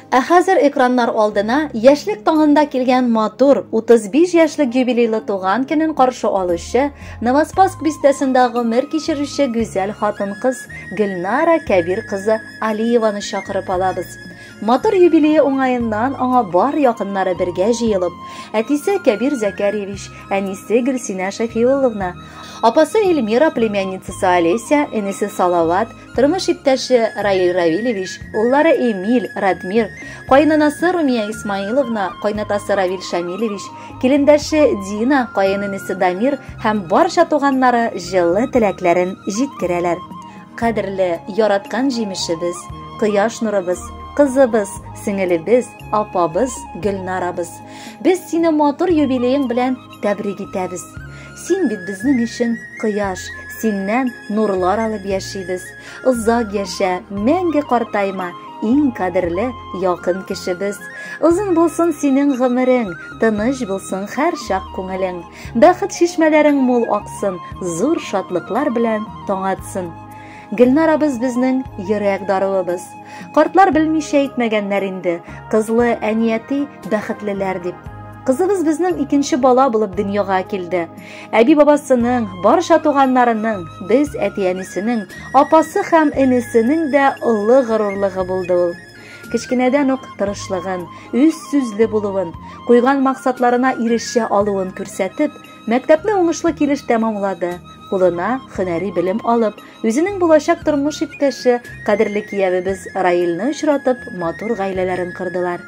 Ә хәзер экраннар алдына яшьлек таңында килгән матур 35 яшьлек юбилейлы туган көнен каршы алучы Новоспасск бистәсендә гомер кичерүче гүзәл хатын-кыз Гөлнара Кәбир кызы Алиеваны чакырып алабыз. Матур юбилее уңаеннан аңа бар якыннары бергә җыелып, әтисе Кәбир Зәкәрьевич, әнисе Гөлсинә Шәфиулловна, апасы Эльмира, племянницасы Олеся, энесе Салават, Тормыш иптәше Раил Равилевич, уллары Эмиль, Радмир, каенанасы Румия Исмаиловна, кайнатасы Равил Шамилевич, килендәше Дина, каенэнесе Дамир һәм барча туганнары җылы теләкләрен җиткерәләр. Кадерле, яраткан җимешебез, кояш нурыбыз, кызыбыз, сеңелебез, апабыз, Гөлнарабыз. Без сине матур юбилеең белән тәбрик итәбез. Син бит безнең өчен кояш, синнән нурлар алып яшибез. Озак яшә, мәңге картайма, иң кадерле, якын кешебез. Озын булсын синең гомерең, тыныч булсын һәрчак күңелең. Бәхет чишмәләрең мул аксын, зур шатлыклар белән таң атсын. Гөлнарабыз безнең йөрәк даруыбыз. Картлар белмичә әйтмәгәннәр инде, кызлы әни-әти бәхетлеләр дип. Кызыбыз безнең икенче бала булып дөньяга килде. Әби-бабасының, барча туганнарының, без әти-әнисенең, апасы һәм энесенең дә олы горурлыгы булды ул. Кечкенәдән үк тырышлыгын, үз сүзле булуын, куйган максатларына ирешә алуын күрсәтеп, мәктәпне уңышлы килеш тәмамлады. Кулына һөнәри белем алып, үзенең булачак тормыш иптәше, кадерле киявебез Раилне очратып, матур гаиләләрен кордылар.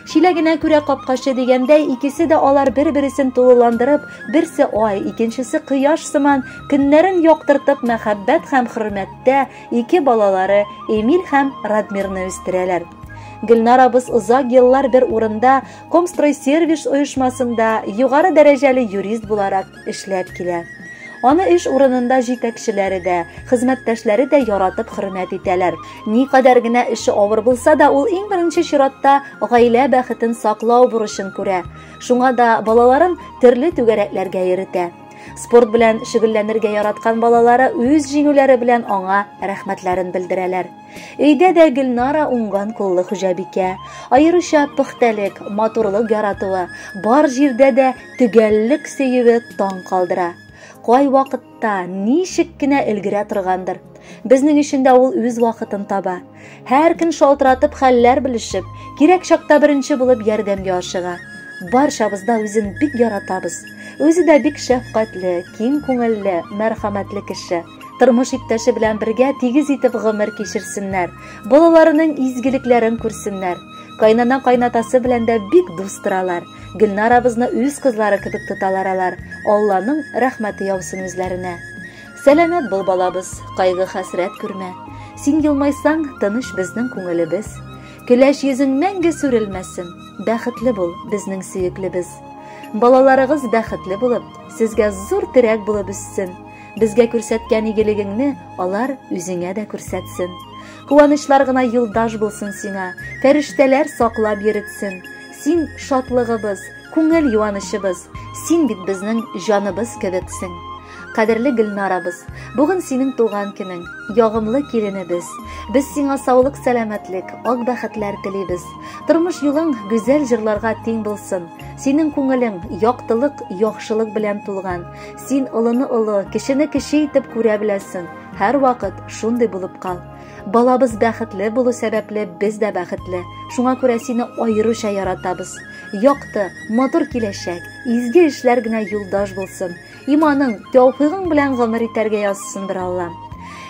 Чиләгенә күрә капкачы дигәндәй, икесе дә алар бер-бересен тулыландырып, берсе ай, икенчесе кояш сыман, көннәрен яктыртып, мәхәббәт һәм хөрмәттә ике балалары Эмиль һәм Радмирны үстерәләр. Гөлнарабыз озак еллар бер урында Комстройсервис оешмасында югары дәрәҗәле юрист буларак эшләп килә. Аны эш урынында җитәкчеләре дә, хезмәттәшләре дә яратып хөрмәт итәләр. Никадәр генә эше авыр булса да, ул иң беренче чиратта гаилә бәхетен саклау бурычын күрә. Шуңа да балаларын төрле түгәрәкләргә йөртә. Спорт белән шөгыльләнергә яраткан балалары үз җиңүләре белән аңа рәхмәтләрен белдерәләр. Өйдә дә Гөлнара уңган куллы хуҗабикә. Аеруча пөхтәлек, матурлык яратуы, бар җирдә дә төгәллек сөюе таң калдыра. Кай вакытта, ничек кенә өлгерә торгандыр. Безнең өчен дә ул үз вакытын таба. Һәр көн шалтыратып хәлләр белешеп, кирәк чакта беренче булып ярдәмгә ашыга. Барчабыз да үзен бик яратабыз. Үзе дә бик шәфкатьле, киң күңелле, мәрхәмәтле кеше. Тормыш иптәше белән бергә тигез итеп гомер кичерсеннәр, балаларының изгелекләрен күрсеннәр. Кайнана кайнатасы белән дә бик дус торалар. Гөлнарабызны үз кызлары кебек тоталар алар. Алланың рәхмәте яусын үзләренә. Сәламәт бул, балабыз, кайгы-хәсрәт күрмә. Син елмайсаң, тыныч безнең күңелебез. Көләч йөзең мәңге сүрелмәсен. Бәхетле бул, безнең сөеклебез. Балаларыгыз бәхетле булып, сезгә зур терәк булып үссен. Безгә күрсәткән игелегеңне алар үзеңә дә күрсәтсен. Куанычлар гына юлдаш булсын сиңа, фәрештәләр саклап йөретсен. Син шатлыгыбыз, күңел юанычыбыз, син бит безнең җаныбыз кебексең. Кадерле Гөлнарабыз, бүген синең туган көнең, ягымлы киленебез. Без сиңа саулык, сәламәтлек, ак бәхетләр телибез. Тормыш юлың гүзәл җырларга тиң булсын. Синең күңелең яктылык, яхшылык белән тулган. Син олыны олы, кечене кече итеп күрә беләсең. Һәрвакыт шундый булып кал. Балабыз бәхетле булу сәбәпле без дә бәхетле. Шуңа күрә сине аеруча яратабыз. Якты, матур киләчәк, изге эшләр генә юлдаш булсын. Иманың, тәүфыйгың белән гомер итәргә язсын бер Алла.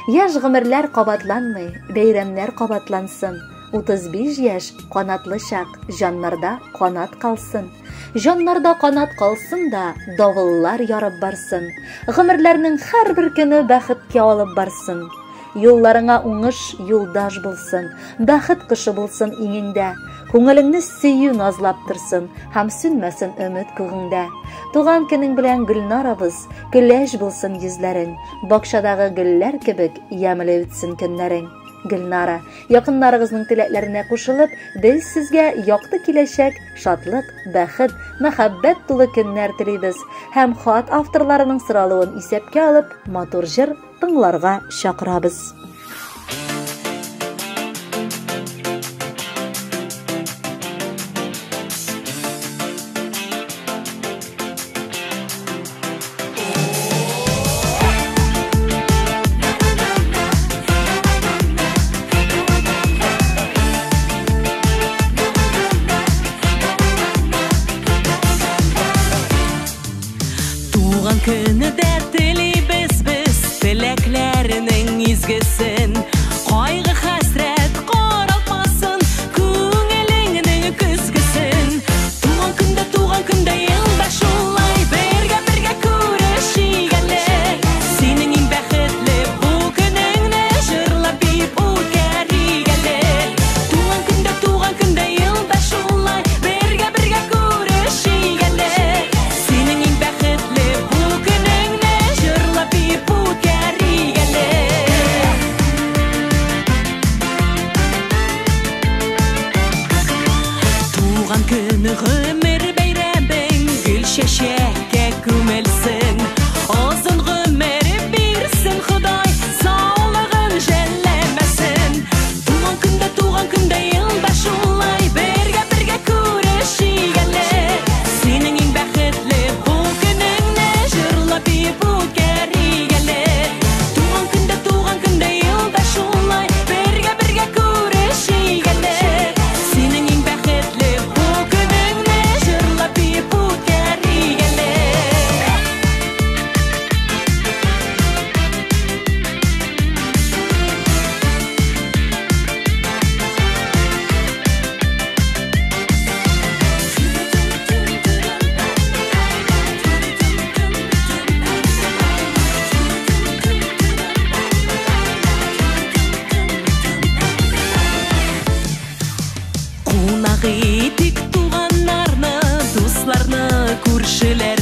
Яшь гомерләр кабатланмый, бәйрәмнәр кабатлансын. 35 яшь канатлы чак, җаннарда канат калсын. Җаннарда канат калсын да, давыллар ярып барсын. Гомерләрнең һәрбер көне бәхеткә алып барсын. Юлларыңа уңыш юлдаш булсын, бәхет кошы булсын иңеңдә. Күңелеңне сөю назлап торсын һәм сүнмәсен өмет күгеңдә. Туган көнең белән, Гөлнарабыз, көләч булсын йөзләрең, бакчадагы гөлләр кебек ямьле үтсен көннәрең. Гөлнара, якыннарыгызның теләкләренә кушылып, без сезгә якты киләчәк, шатлык, бәхет, мәхәббәт тулы көннәр телибез һәм хат авторларының соралуын исәпкә алып, матур җыр тыңларга чакырабыз. Туган көнендә телибез без теләкләренең изгесен. Кайгы хәсрәт каралтмасын күңелеңнең көзгесен. Туган көндә елда шулай бергә-бергә күрешик әле. Синең иң бәхетле бу көнеңне җырлап биеп үткәрик әле. Туган көндә елда шулай бергә-бергә күрешик әле. Синең иң бәхетле бу көнеңне җырлап биеп үткәрик әле. Туган көн гомер бәйрәмең гөл чәчәккә күмелсен. Озын гомер бирсен Ходай, саулыгын жәлләмәсен. Туган көндә елда шулай бергә-бергә күрешик әле. Синең иң бәхетле бу көнеңне җырлап биеп үткәрик әле. Туган көндә елда шулай бергә-бергә күрешик әле. Синең иң бәхетле бу көнеңне җырлап биеп үткәрик әле. Кунак итик туганнарны, дусларны, күршеләрне.